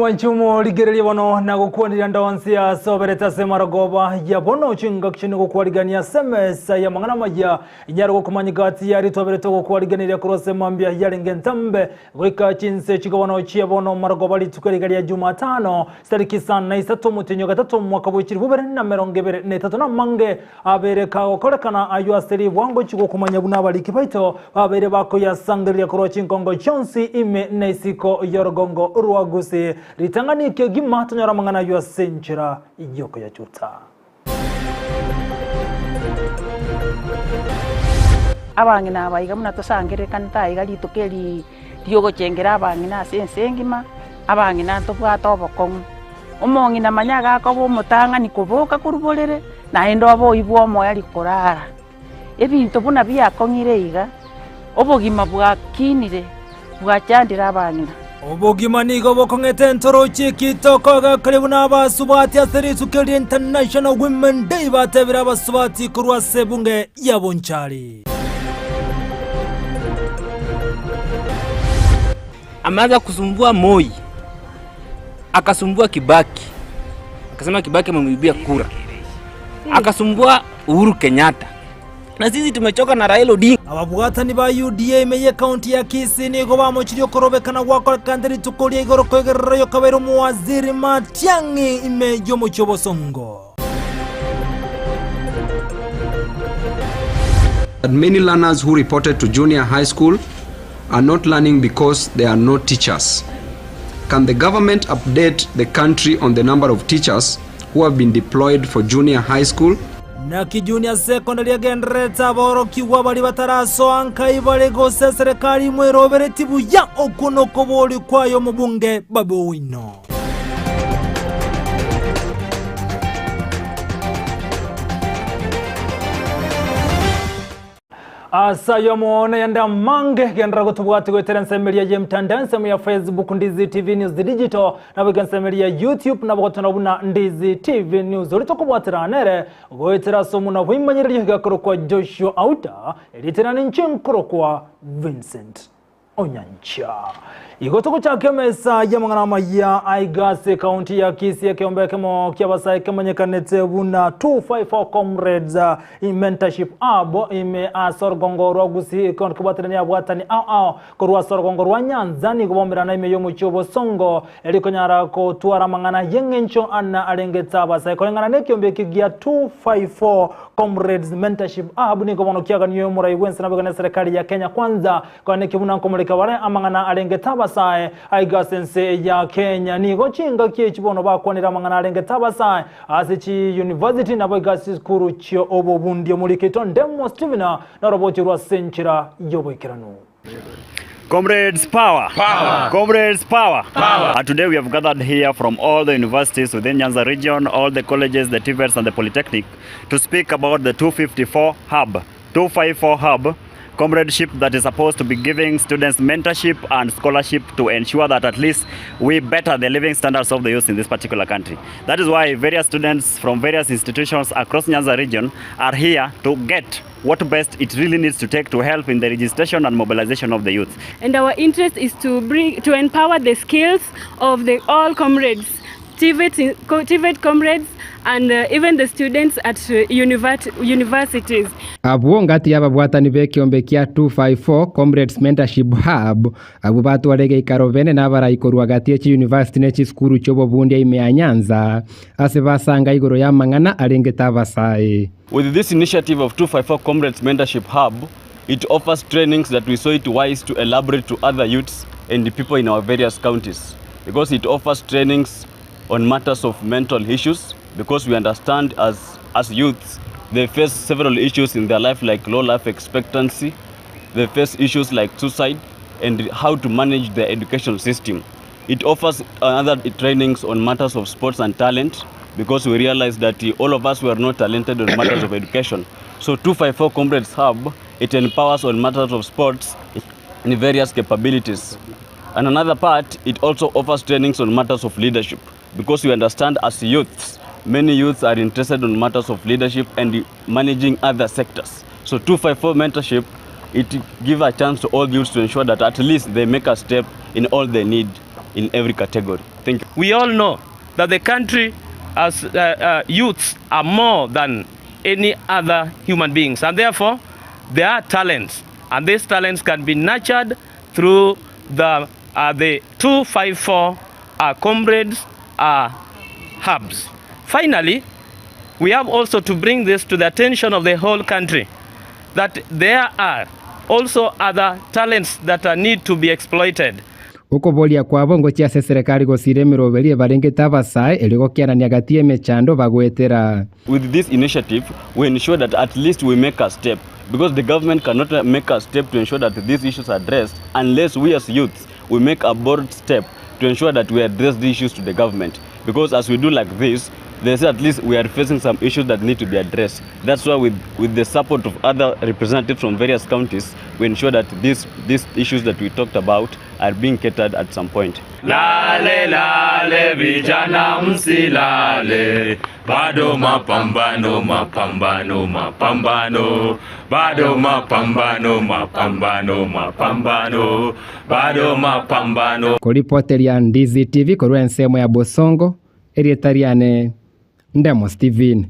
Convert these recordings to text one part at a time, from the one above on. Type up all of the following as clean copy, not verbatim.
Omwanchi omorigereria bono nagokwanire ande onsi ase oberete ase marogoba ya bono chingaki chinde gokwarigania ase emesa y'amang'ana amaya inyare gokomanya gati yaria twaberete ogokwariganeria korwa ase mambia yarenge entambe goika chinse chigobono chia bono marogoba rituko riga ria Jumatano chitariki isano na isato omotienyi o gatato omwaka bwe chilifu bibere na emerongo ebere na etato na amange Abeire kagokorekana ayio ase ribwango chigokomanya buna abariki baito babeire bakoyasangereria korwa chinkongo chionsi ime na isiko y'orogongo rwa Gusii. Ritang'ani kegima tonyore amang'ana ayio ase enchera y'okoyachuta. Abang'ina aba iga buna tosangererekanete aiga rituko eri riogochengera abang'ina ase ense engima, abang'ina ntobwate obokong'u. Omong'ina manya agakoba omotang'ani koboka korwa borere, naende obe oibwe omoerio korara. Ebinto buna biakong'ire iga, obogima bwakinire, bwachandire abang'ina. Obogima nigo bokong'ete entorochi ekitoko egakare buna abasubati ase rituko ria International Women Day batebire abasubati korwa ase ebunge ya Bonchari. Ameanza kusumbua Moi, akasumbua Kibaki, akasema Kibaki amemwibia kura, akasumbua Uhuru Kenyatta, na sisi tumechoka na Raila Odinga. Ababwatani ba UDA ime y'ekaunti ya Kisii nigo bamochirie okorobekana gwakorekana rituko ria igoro koigerera oyokabeire omowaziri Matiang'i ime y'omochie obosongo. That many learners who reported to junior high school are not learning because there are no teachers. Can the government update the country on the number of teachers who have been deployed for junior high school? Naki Junior Secondary egendererete aborokigwa baria batarasoa nkai bare gose eserekari imwerobereti buya okwo nokoboria kwaye omobunge Babu Owino. Ase ayomo nayande amange genderera gotobwati goetera ensemeria y'emtandao ensemo ya Facebook Ndizi TV News Digital nabo iga ensemeria ya YouTube nabo gotona buna Ndizi TV News ori tokobwatera nere goetera ase omuna bwaimanyererio igakorokwa Joshua Auta erieta ninche nkorokwa Vincent Onyancha. Igo togochaka emesa y'amang'ana amaya aiga ase ekaunti ya Kisii ekeombe ekemo ki'abasae kemanyekanete buna 254 Comrades Mentorship Hub ime ase orugongo rwa Gusii kobwaterania abwatani ao ao korwa ase orugongo rwa Nyanza nigo baumerana ime y'omochie obosongo eri konyara gotwara amang'ana y'eng'encho ana arengete abasae koreng'ana n'ekeombe eke gia 254 Comrades Mentorship Hub nigo bono kiaganiwe omorai bw'ense naboigo n'eserekari ya Kenya Kwanza Kwaneki buna nkomoreka bare amang'ana arengete abasae aiga ase ense ya Kenya. Nigo chingaki echi bono bakwanire amang'ana arengete abasae ase chi university naboigo ase chisukuru chio obobundi. Omoriki oito Ndemo Stephen noroboti orwo ase enchera y'oboikeranu. Comrades power! Power! Comrades power! Power! And today we have gathered here from all the universities within Nyanza region, all the colleges, the TVETs and the Polytechnic to speak about the 254 hub. 254 hub comradeship that is supposed to be giving students mentorship and scholarship to ensure that at least we better the living standards of the youth in this particular country. That is why various students from various institutions across Nyanza region are here to get what best it really needs to take to help in the registration and mobilization of the youth. And our interest is to bring to empower the skills of the all comrades, TVET, TVET comrades and uh, even the students at uh, universities. Abwo ngati y'ababwatani b'ekeombe kia 254 Comrades Mentorship Hub, abwo batware egeikaro bene nabarai korwa gati ye chiyunivasiti ne chisukuru chi'obobundia ime ya Nyanza, ase basanga igoro y'amang'ana arengete abasae. With this initiative of 254 Comrades Mentorship Hub, it offers trainings that we saw it wise to elaborate to other youths and the people in our various counties because it offers trainings on matters of mental issues because we understand as, as youths they face several issues in their life like low life expectancy, they face issues like suicide and how to manage their education system. It offers other trainings on matters of sports and talent because we realize that all of us were not talented on matters of education. So 254 Comrades Hub, it empowers on matters of sports in various capabilities. And another part, it also offers trainings on matters of leadership because we understand as youths, many youths are interested on matters of leadership and managing other sectors. So 254 mentorship, it gives a chance to all youths to ensure that at least they make a step in all they need. in every category. Thank you. We all know that the country as youths are more than any other human beings and therefore there are talents and these talents can be nurtured through the, uh, the 254 uh, comrades uh, hubs. Finally, we have also to bring this to the attention of the whole country that there are also other talents that are need to be exploited. Okoboria kwabo ngochia ase eserekari gosira emeroberi ebarengete abasae erio gokianania gati y'emechando bagoetera. With this initiative, we ensure that at least we make a step because the government cannot make a step to ensure that these issues are addressed unless we as youths, we make a bold step to ensure that we address the issues to the government. Because as we do like this, they say at least we are facing some issues that need to be addressed. That's why with, with the support of other representatives from various counties, we ensure that these, these issues that we talked about are being catered at some point. Lale lale vijana msilale, bado mapambano mapambano mapambano, bado mapambano mapambano mapambano, bado mapambano. Koripoteria Ndizi TV korwa ensemo ya Bosongo, erieta riane Ndemo Steven.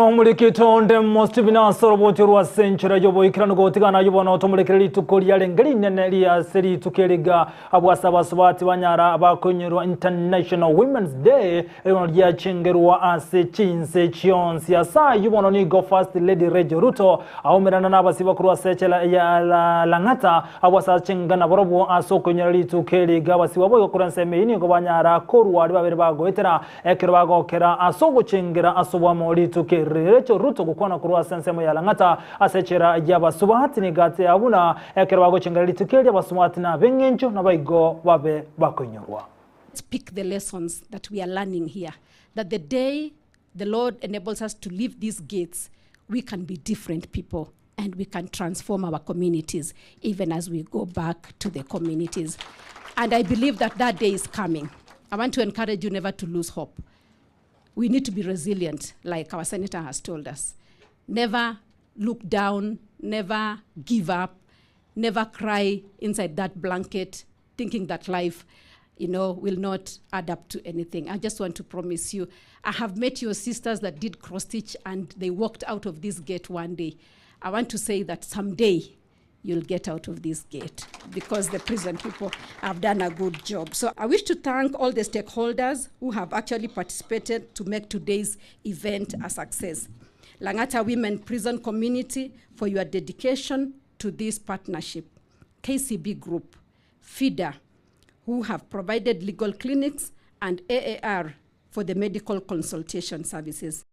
Omulikito Ndemo Steven ase oroboti rwa senchera yoboikeranu gotigana yobono tomurekere rituko riarenge rinene riase rituko eriga abwase abasubati banyara bakonyerwa International Women's Day ribono riachengerwa ase chinse chionsi asa yubono nigo First Lady Rachel Ruto aumerana n'abasi bakuru ase echela ya Lang'ata abwase achengana borobwo ase okonyera rituko eriga abasi babo gokora ensemo eyio nigo banyara korwa ari babere bagoetera ekero bagokera ase ogochengera ase obwamo rituko eri Rachel Ruto gukwana kurwa ase ensemo ya Lang'ata ase echera y'abasubati nigate abuna ekero bagochengera rituko eri abasubati na b'eng'encho nabaigo babe bakonyorwa. Let's pick the lessons that we are learning here, that the day the Lord enables us to leave these gates, we can be different people and we can transform our communities even as we go back to the communities. And I believe that that day is coming. I want to encourage you never to lose hope. We need to be resilient, like our senator has told us. Never look down, never give up, never cry inside that blanket, thinking that life, you know, will not add up to anything. I just want to promise you, I have met your sisters that did cross-stitch and they walked out of this gate one day. I want to say that someday you'll get out of this gate because the prison people have done a good job. So I wish to thank all the stakeholders who have actually participated to make today's event a success. Lang'ata Women Prison Community for your dedication to this partnership. KCB Group, FIDA, who have provided legal clinics, and AAR for the medical consultation services.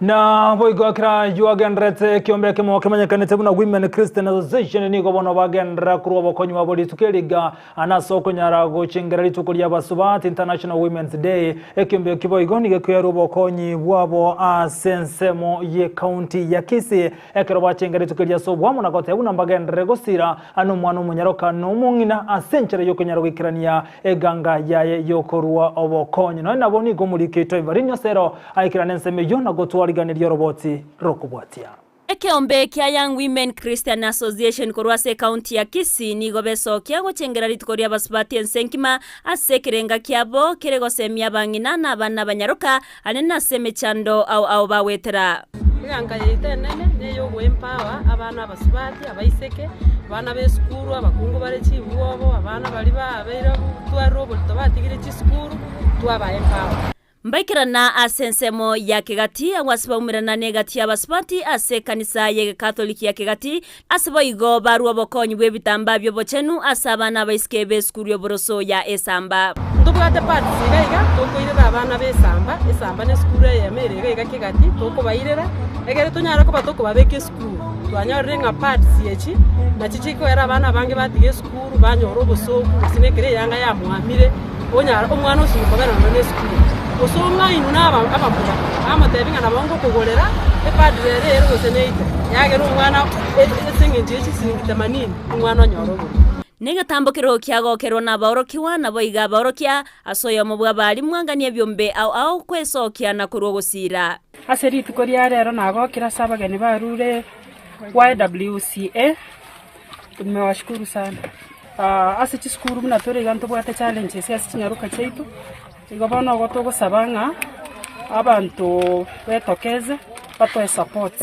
Na boigo akira yuagenderete kiombe kimo kimanyekanete buna Women Christian Association nigo bono bagendera kurwa bokonyi babo rituko eriga anaso okonyara gochengera rituko ria basubati International Women's Day ekiombe kiboigo nigo kwera obokonyi bwabo ase ensemo ye county ya Kisii ekero bachengera rituko ria sobwamo na goteba buna mbagendere gosira ano omwana omonyaroka na omong'ina ase enchera yokonyara goikerania eganga yaye yokorwa obokonyi noe nabo nigo omorikito Ivarinio Sero aikirana ensemo eyio na gotwariganiria roboti rokobwatia. Ekeombe kia Young Women Christian Association korwa ase county ya Kisii nigo besokia gochengera rituko ria basubati ense nkima ase ekerenga kiabo kere gosemia abang'ina na abana banyaroka ane ase emechando ao ao bawetera. Eganga yaito enene niyo ogoempower abana abasubati abaiseke abana b'esukuru abakungu bare chibwobo abana bari babeire twarire oborito batigire chisukuru twabaempower. Mbaikerana ase ensemo ya Kegati agwase baumerana na egati y'abasubati ase ekanisa ya Catholic ya Kegati ase boigo barwa obokonyi bwa ebitamba bya obochenu ase abana abaisike b'esukuru y'oboroso ya Esamba. Ntobwate pads iga iga tokoirera abana b'esamba esamba na esukuru eyemo ere iga iga Kegati tokobairera egere tonyare koba tokobabeka esukuru twanyorire ng'a pads echi nachi chikoera abana abange batiga esukuru banyora obosoku gose na ekere eyanga yamwamire onyara omwana osinye kobera nonya na esukuru gose ong'ainu na abamura bamotebi ng'a nabo ngokogorera epad rero ere gose neite yagera omwana ase eng'encho ya chisiringi themanini omwana onyora oborimo. Negetambokero kiagokerwa na abaorokiwa nabo iga abaorokia ase oyomo bwa abarimu anganie ebiombe ao ao kwesokia na korwa ogosira. Ase rituko ria rero nagokera ase abageni barure YWCA tumewashukuru sana. Ase chisukuru buna tore iga ntobwate challenges ase chinyaroka chiaito, igo bono igo togosaba ng'a abanto betokeze batoe support.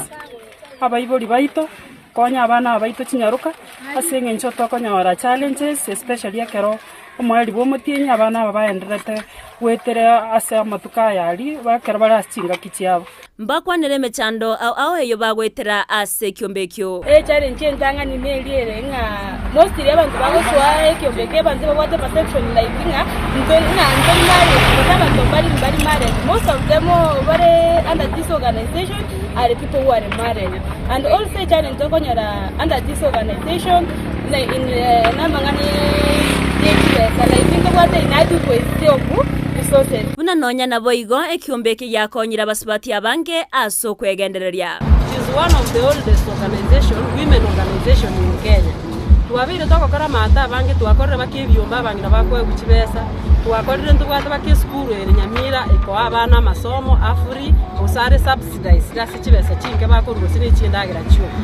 Abaibori baito, konya abana aba baito chinyaroka, ase eng'encho tokonyora challenges especially ekero omoerio bwa omotienyi abana aba baendererete goetera ase amatuko aya aria, ekero bare ase chingaki chiabo. Mbakwanere emechando ao ao eyio bagoetera ase ekiombe ekio. Echallenge entang'ani neri ere ng'a mostly abanto bagosoa ekiombe eke abanto babwate perception like ng'a intwe ng'a ntori married gose abanto mbari mbari married. Most of them bare under this organization are people who are married. And also echallenge tokonyora under this organization na in namang'ana ye chibesa like ntobwate inadequacy of resources. Buna nonya naboigo ekiombe eke giakonyire abasubati abange ase okwegendereria. It is one of the oldest organization, women organization in Kenya. Twabeire togokora amato abange twakorire baka ebiombe abang'ina bakoegwa chibesa, twakorire ntobwate baka esukuru ere Nyamira ekoa abana amasomo a free gose are subsidized ase chibesa chinke bakorwa gose ne chindagera chioka.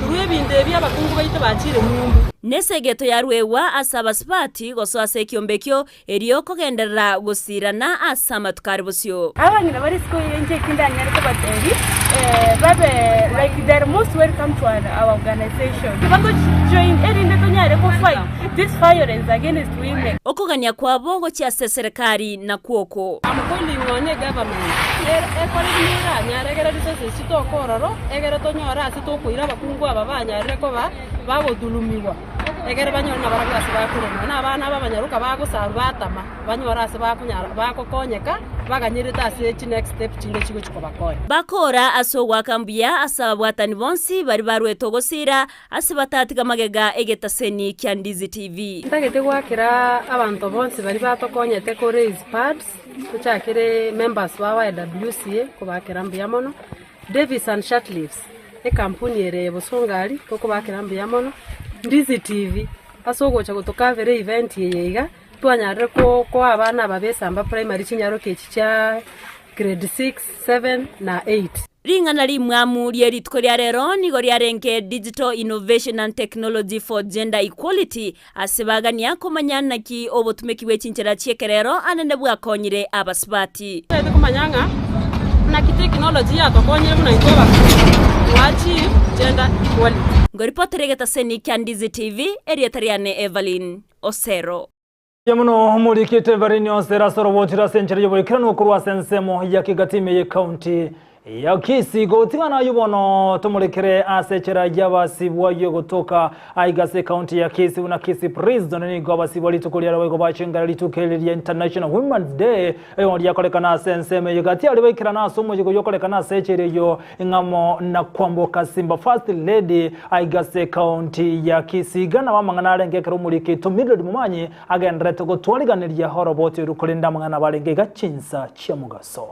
Korwa ebinto ebi abakungu baito bachire ng'umbu. Nesegeto yarwegwa ase abasubati gosoa ase ekiombe ekio Erio kogenderera gosiirana ase amatuko are bosio. Abang'ina bare isiko y'ense eki ndanyare kobatebi babe like they are most welcome to our organization. Bato join erinde tonyare ko fight this violence against women. Okogania kwabo gochia ase eserekari nakwo oko. I'm calling on egovernment ekore buna eranyare egere resources chitoke ororo egere tonyore ase tokoira abakungu aba banyarire koba bagothulumiwa. Ekero banyore nabarabwo ase bakoremwa, na abana aba abanyaroka bagosarwa batama, banyore ase bakonyara bagokonyeka, baganyerete ase chi next step chinde chigochi kobakonya. Bakoora ase ogoaka mbuya ase ababwatani bonsi baria barwete ogosiira, ase batatiga magega egetaseni kia Ndizi TV. Ntagete goakera abanto bonsi baria batokonyete ko raise pads, tochakere members ba YWCA kobakera mbuya mono, Davis and Shirtliffs, ekampuni ere bosongo aria, tokobakera mbuya mono, Ndizi TV, ase ogocha gotokavera event eye iga, twanyarire ko koa abana aba ba Esamba Primary chinyaroke echi chia grade 6, 7 na 8. Ring'ana rimwamu rie rituko ria rero nigo riarenge Digital Innovation and Technology for Gender Equality, ase bagania komanya naki obotumeki bwe chinchera chi'ekerero anene bwakonyire abasubati. Totagete komanya ng'a naki technology yatokonyire buna intwe abakristo to achieve gender equality. Ngoripotere egetaseni kia Ndizi TV, erieta riane Evelyn Osero. Mbuya mono omorikite Evelyn Osero ase oroboti ase enchera y'oboikeranu korwa ase ensemo ya Kigati ime y'ecounty ya Kisii. Gotigana ayio bono tomorekere ase echera y'abasibwa y'ogotoka aiga ase ecounty ya Kisii buna Kisii Prison nigo abasibwa rituko riareo boigo bachengera rituko eri ria International Women's Day Erimo riakorekana ase ensemo eyio gati aria baikerana ase omoyega oyio okorekana ase echela eyio ing'amo na kwamboka Simba First Lady aiga ase ekaunti ya Kisii. Iga nabo amang'ana arenge ekero omoriki oito Mildred Momanyi agendererete gotwariganeria oroboti oru korende amang'ana nabo arenge iga chinsa chia mogaso.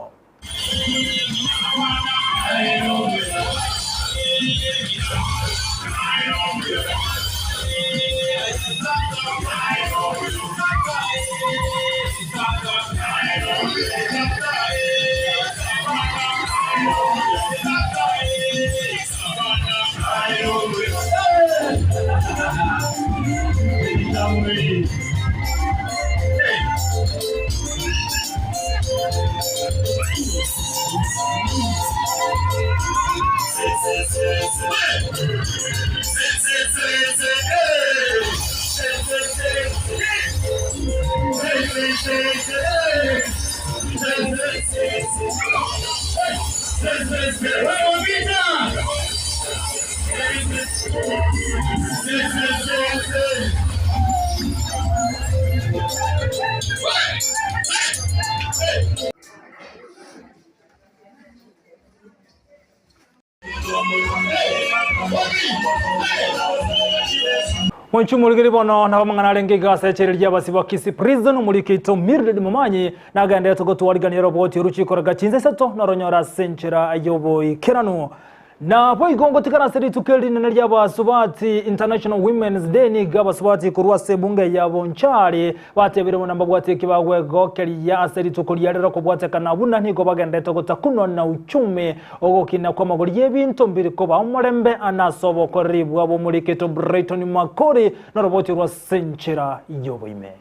Mwanchi omorigeri bono nabo amang'ana arenge iga ase echela ria abasibwa Kisii Prison omoriki oito Mildred Momanyi nagenderete gotwarigania roboti oru chikoraga chinsa isato noronyore ase enchera y'oboikeranu. Na boigo ngotigara ase rituko erinene ri'abasubati, International Women's Day, nigo abasubati korwa ase ebunge ya Bonchari batebire buna mbabwate eki bagwegokeria ase rituko ria rero kobwatekana buna nigo bagenderete gotakunwa na uchumi, ogokina kw'amagori y'ebinto mbiri koba omorembe ane ase obokoreri bwabo omoriketo Brighton Makori noroboti rwa senchera y'oboime.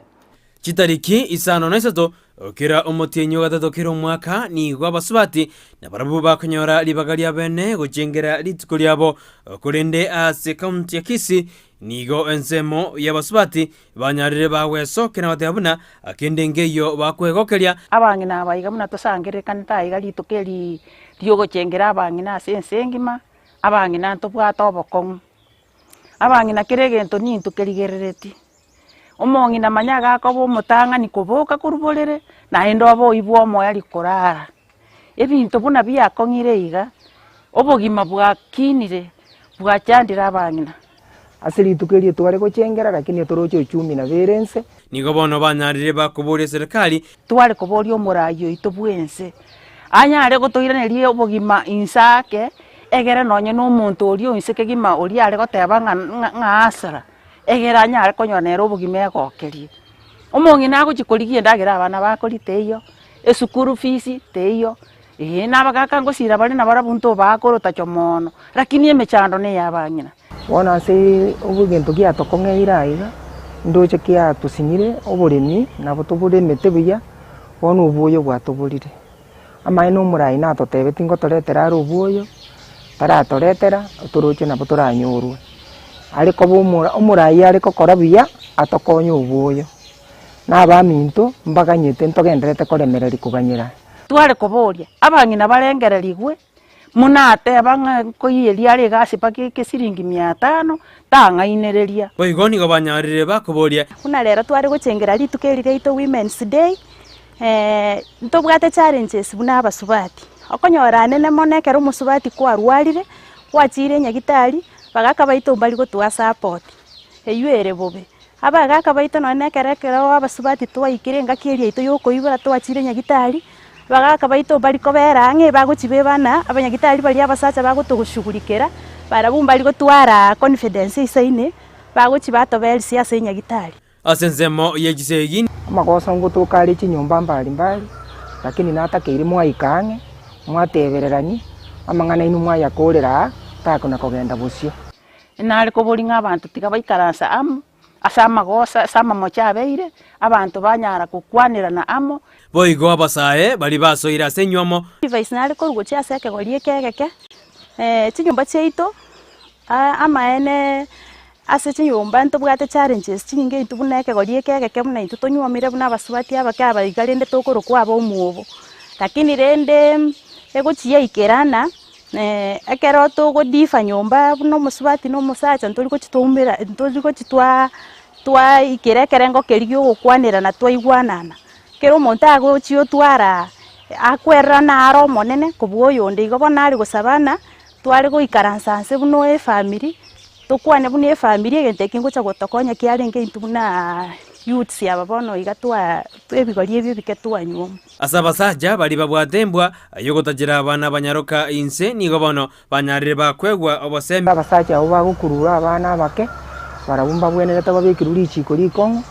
Chitariki isano na isato kera omotienyi o gatato kera omwaka nigo abasubati nabarabwo bakonyora ribaga riabene gochengera rituko riabo, korende ase ekaunti ya Kisii nigo ensemo y'abasubati banyarire bagwesokera bateba buna kende nkeiyo bakwegokeria. Abang'ina aba iga buna tosangererekanete aiga rituko eri riogochengera abang'ina ase ense engima, abang'ina ntobwate obokong'u. Abang'ina kera egento nintwe kerigereretie. Omong'ina manya agakoba omotang'ani koboka korwa borere, naende obe oibwe omoerio korara. Ebinto buna biakong'ire iga, obogima bwakinire, bwachandire abang'ina. Ase rituko erio tware gochengera, lakini toroche uchumi nabo ere ense. Nigo bono banyarire bakoboria serikali. Tware koboria omorai oito bw'ense, anyare gotoiraneria obogima inse ake, egere nonye na omonto oria o inse kegima oria are goteba ng'a ng'a asara. egere anyare konyora nere obogima egokerie. Omong'ina agochia korigia endagera abana bakoria teiyo, esukuru fees teiyo, eeh na abagaka ngosira bare nabarabwo ntobakorota moono, lakini emechando na eya abang'ina. Bono ase egento giatokong'eire aiga, ndoche kiatosinyire oboremi nabo toboremete buya, bono obwoyo bwatoborire. Amaene omorai natotebetie ngotoretera are obwoyo, taratoretera, toroche nabo toranyorwe. Are koba omora omorai are gokora buya, atokonye obwoyo. Na abaminto, mbaganyete ntogendererete koremereria koganyera. Tware koboria, abang'ina barengererigwe, muna ateba ng'a nkoiyeria are egasi mpaka ekesiringi mia tano, tang'ainereria. Boigo nigo banyorire bakoboria. Buna rero tware gochengera rituko eri riaito Women's Day, Ntobwate challenges buna abasubati, okonyora anene mono ekero omosubati kwarwarire, gwachire nyagitari, bagaka baito mbari gotoa support, eywo ere bobe. Abagaka baito nonye na ekero ekero abasubati twaikire engaki eria yaito ya okoibora twachire nyagitari, abagaka baito mbari kobera ang'e bagochibebana, abanyagitari baria abasacha bagotogoshughulikera, barabwo mbari gotwara confidence eisaine, bagochi batoberisia ase enyagitari. Ase ensemo ye chisegi. Amagoso ngotoka are chinyomba mbari mbari, lakini natakeire mwaika ang'e, mwatebererani, amang'ana aino mwayakorera aa, takona kogenda bosio. Nare koboria ng'a abanto tiga baikaranse amo, ase amagoso ase amamocho abeire, abanto banyara gokwanerana amo. Boigo abasae baria basoire ase enywomo. Advice nare korwa gochia ase ekegori eke egeke, chinyomba chiaito, amaene Ase chinyomba ntobwate challenges chinyinge intwe buna ekegori eke egeke buna intwe tonywomire buna abasubati abake aba iga rende tokorokwa aba omwobo. Lakini rende egochi yaikerana ekero togo differ nyomba buna omosubati na omosacha ntori gochi twaumera ntori gochi twaa twaikera ekerengo keria gia ogokwanerana twaigwanana. Kera omonto agochi otwara akwererana are omonene kobua oyonde igo bono nare gosaba ng'a tware goikaransa nse buna efamiri. Tokwane buna efamiri egento eke ngocha gotokonya kiarenge intwe buna youths aba bono iga twa ebigori ebi ebike twanywa. Ase abasacha baria babwate embwa y'ogotachera abana abanyaroka inse nigo bono banyarire bakwegwa obosemi. Abasacha abwo bagokurura abana abake, barabwo mbabwenerete babekerwe richiiko rikong'u,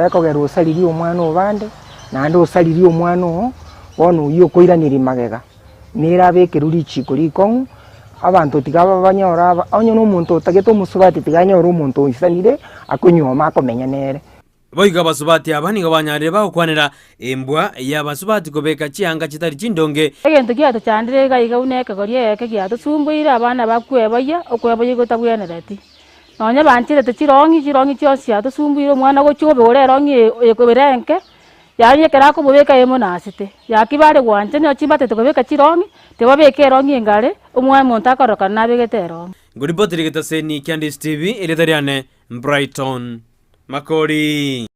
ekogera osaririe omwana obande, naende osaririe omwana oo, bono oyio okoiraneria magega. Nere abekerwe richiiko rikong'u, abanto tiga banyore aba, onye na omonto otagete omosubati tiga anyore omonto oisanire, akonyuoma akomenya nere. Boigo abasubati aba nigo banyarire bagokwanera embwa y'abasubati kobeka chianga chitari chindonge. Egento giatochandire iga iga buna ekegori egeke giatosumboire abana bakweboyia, okweboyia gotabwenereti. Nonye bancherete chirong'i, chirong'i chionsi chiatosumbuire omwana gochia obegore erong'i eye ere enke, Yaani ekero akobobeka eye mono asete, gaki bare gwancha onye chimbatete kobeka chirong'i, tibabeka erong'i engare, omwana omonto akororekana nabegete erong'i. Ngoripotire getaseni kia Ndisi TV, erieta riane Brighton Makori.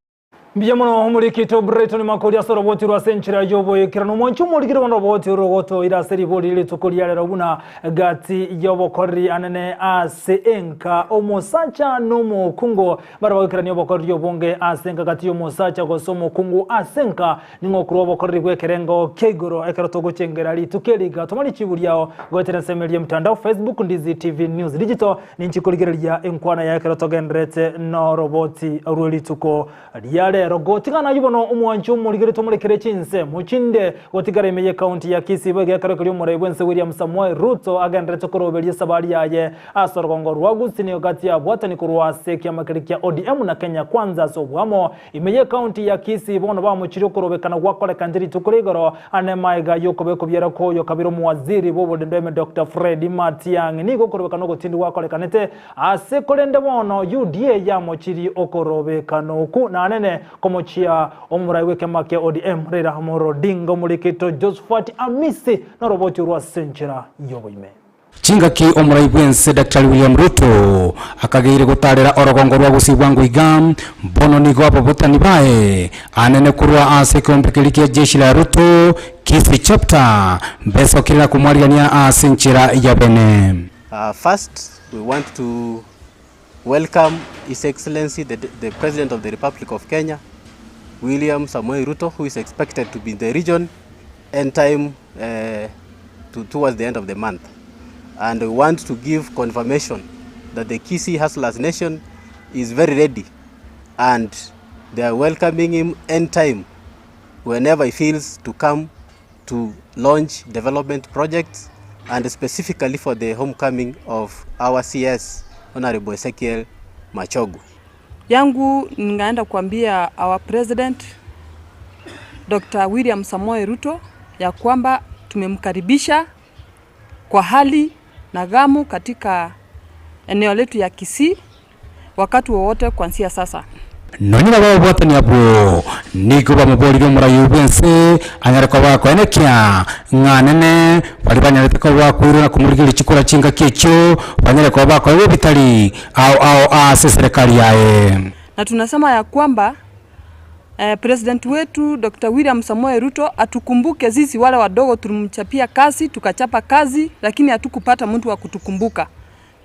Mbuya mono omorikito Brighton Makori ase oroboti rwa ase enchera y'oboikeranu. Omwanchi omorikire bono oroboti rogotoira ase ribori rituko ria rero buna gati y'obokoreri anene ase enka omosacha n'omokungu bare bagoikerania obokoreri obonge ase enka gati y'omosacha gose omokungu ase enka ning'o okorwa obokoreri bw'ekerengo kia igoro ekero togochengera rituko eri iga toma richibu riao goetera ensemo eria mtandao Facebook Ndizi TV News Digital Ninche korigereria enkwana yaye ekero togendererete noroboti rwe rituko ria rero. Gotigana ayio bono omwanchi omorigeretie omorekere chinsemo chinde gotigara ime y'ecounty ya Kisii boigo ekero keria omorai bwense William Samoei Ruto agendererete koroberia esabari yaye ase orogongo rwa Gusii nigo gati yabwatani korwa ase ekiama keria kia ODM na Kenya Kwanza ase oboamo ime y'ecounty ya Kisii bono bamochirie okorobekana gwakorekanete rituko ria igoro Ane maega y'okobekwa biara kw'oyo kabere omowaziri bw'oborendo ime Doctor Fred Matiang'i nigo okorobekana ogotindi gwakorekanete ase korende bono UDA yamochirie okorobekana oku nanene komochia omorai bw'ekema kia ODM Raila Amolo Odinga omorikito Josphat Amisi noroboti orwo ase enchera y'oboime. Chingaki omorai bw'ense Daktari William Ruto akageire gotarera orogongo rwa gusii bwango iga, bono nigo ababotani baye anene korwa ase ekeombe keria kia jeshi la Ruto, Kisii Chapter, mbesokire na komwarigania ase enchera ya bene. First, we want to welcome His Excellency the, the President of the Republic of Kenya, William Samoei Ruto, who is expected to be in the region end time uh, to, towards the end of the month. And we want to give confirmation that the Kisii Hustlers Nation is very ready and they are welcoming him end time whenever he feels to come to launch development projects and specifically for the homecoming of our CS Honorable Ezekiel Machogu. Yangu ningaenda kuambia our president Dr. William Samoei Ruto ya kwamba tumemkaribisha kwa hali na ghamu katika eneo letu ya Kisii wakati wowote kuanzia sasa. Nonya nabo ababwatani abwo nigo bamoboririe omorai bw'ense anyare koba akoenekia ng'a nene baria banyarete koba bakoirwa na komorigereria chikura chingaki echio banyare koba bakoegwa ebitari ao ao ase eserekari yaye. Na tunasema ya kwamba eh, president wetu Dr. William Samoei Ruto atukumbuke sisi wale wadogo tulimchapia kazi tukachapa kazi, lakini hatukupata mtu wa kutukumbuka.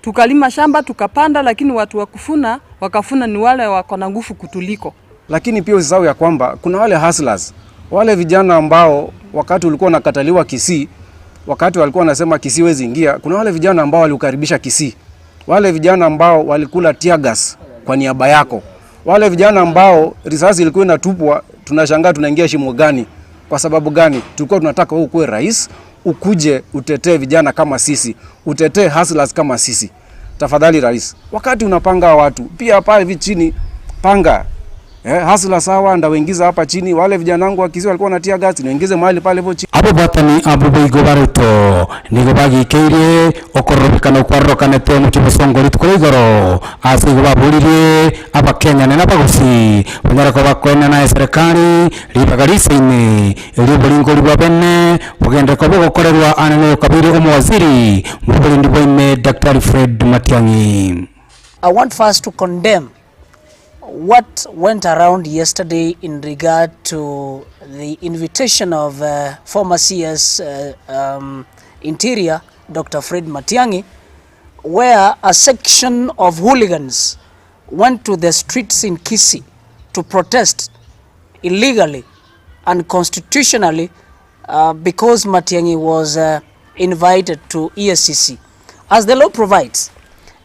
Tukalima shamba tukapanda, lakini watu wa kufuna wakafuna ni wale wako na nguvu kutuliko. Lakini pia usisahau ya kwamba kuna wale hustlers, wale vijana ambao wakati ulikuwa unakataliwa Kisii, wakati walikuwa wanasema Kisii wezi ingia, kuna wale vijana ambao waliukaribisha Kisii, wale vijana ambao walikula tear gas kwa niaba yako, wale vijana ambao risasi ilikuwa inatupwa, tunashangaa tunaingia shimo gani? Kwa sababu gani? Tulikuwa tunataka wewe ukuwe rais, ukuje utetee vijana kama sisi, utetee hustlers kama sisi. Tafadhali rais, wakati unapanga watu pia pale hivi chini panga eh, hustler sawa, ndawaingiza hapa chini. Wale vijana wangu wa Kisii walikuwa wanatia gas, niwaingize mahali pale hivyo chini. Ababwatani abwo boigo ba Ruto nigo bagikeirie okororobekana kwarorokanete omochie bosongo rituko ria igoro, ase igo baboririe Abakenyane na Abagusii banyare koba bakoenana eserekari ribaga risaine erio oboringori bwa bene bogenderere koba bogokorerwa anene oyokabeire omowaziri bw'oborendi bwa ime Daktari Fred Matiang'i. I want first to condemn what went around yesterday in regard to the invitation of uh, former CS uh, um, Interior Dr. Fred Matiang'i, where a section of hooligans went to the streets in Kisii to protest illegally and constitutionally uh, because Matiang'i was uh, invited to EACC. As the law provides,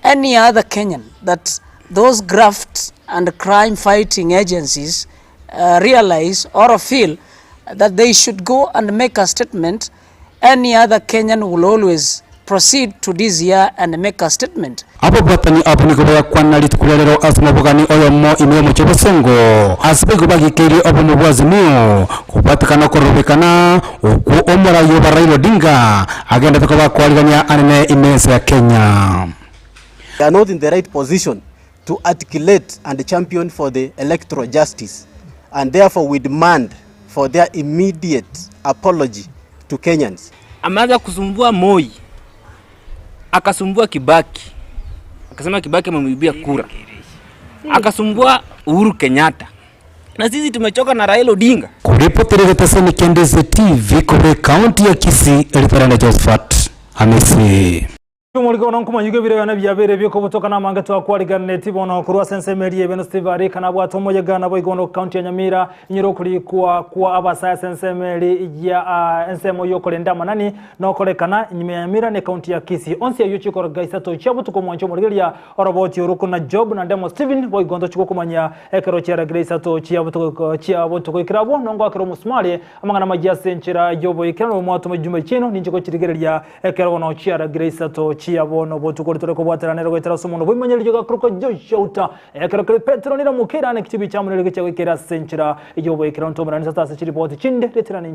any other Kenyan that those graft and crime fighting agencies uh, realize or feel that they should go and make a statement, any other Kenyan will always proceed to this year and make a statement. Ababwatani abwo nigo bagakwana rituko ria rero ase omobogani oyomo ime y'omochie o bosongo, ase boigo bagikeirie obomo bwa Azimio kobwatekana okororobekana okwo omorai obo Raila Odinga agenderete koba akoarigania anene ime ense ya Kenya. They are not in the right position to articulate and champion for the electoral justice and therefore we demand for their immediate apology to Kenyans. Ameanza kusumbua Moi, akasumbua Kibaki, akasema Kibaki amemwibia kura, akasumbua Uhuru Kenyatta. Na sisi tumechoka na Raila Odinga. Koripotera egetesani kia Ndese TV korwa ekaunti ya Kisii, Eritaranda Josephat Hamisi. Omoriko ono nkomanyigwa ebiro biane biabeire biokobotoka na amange twakwariganeti bono korwa ase ensemo eria ebeno Steve Arika nabwate omoyega naboigo ono county ya Nyamira inyore okorikwa kwa abasae ase ensemo eri ya ensemo yokorenda amanani nokorekana nyuma ya Nyamira ne county ya Kisii onsi ayio chikoroga isato chia botuko omwancho omorigereria oroboti oruku na Job na Ndemo Stephen boigo ntochi gokomanyia ekero chiaragire isato chia botuko chia botuko ekero abwo nongoakera omosumari amang'ana amayia ase enchera yoboikeranu omwatoma chijumbe chiaino ninche gochirigereria Ekero bono chiaragire isato chia bono botuko tore kobwaterana ere goetera ase omonwa bw'emanyererio gakorokwa Joshua Uta. Ekero kere Petero nira mokeirane ekichibi chiamonere gecha goikera ase enchera y'oboikeranu tomerane isato ase chiripoti chinde reterane inche.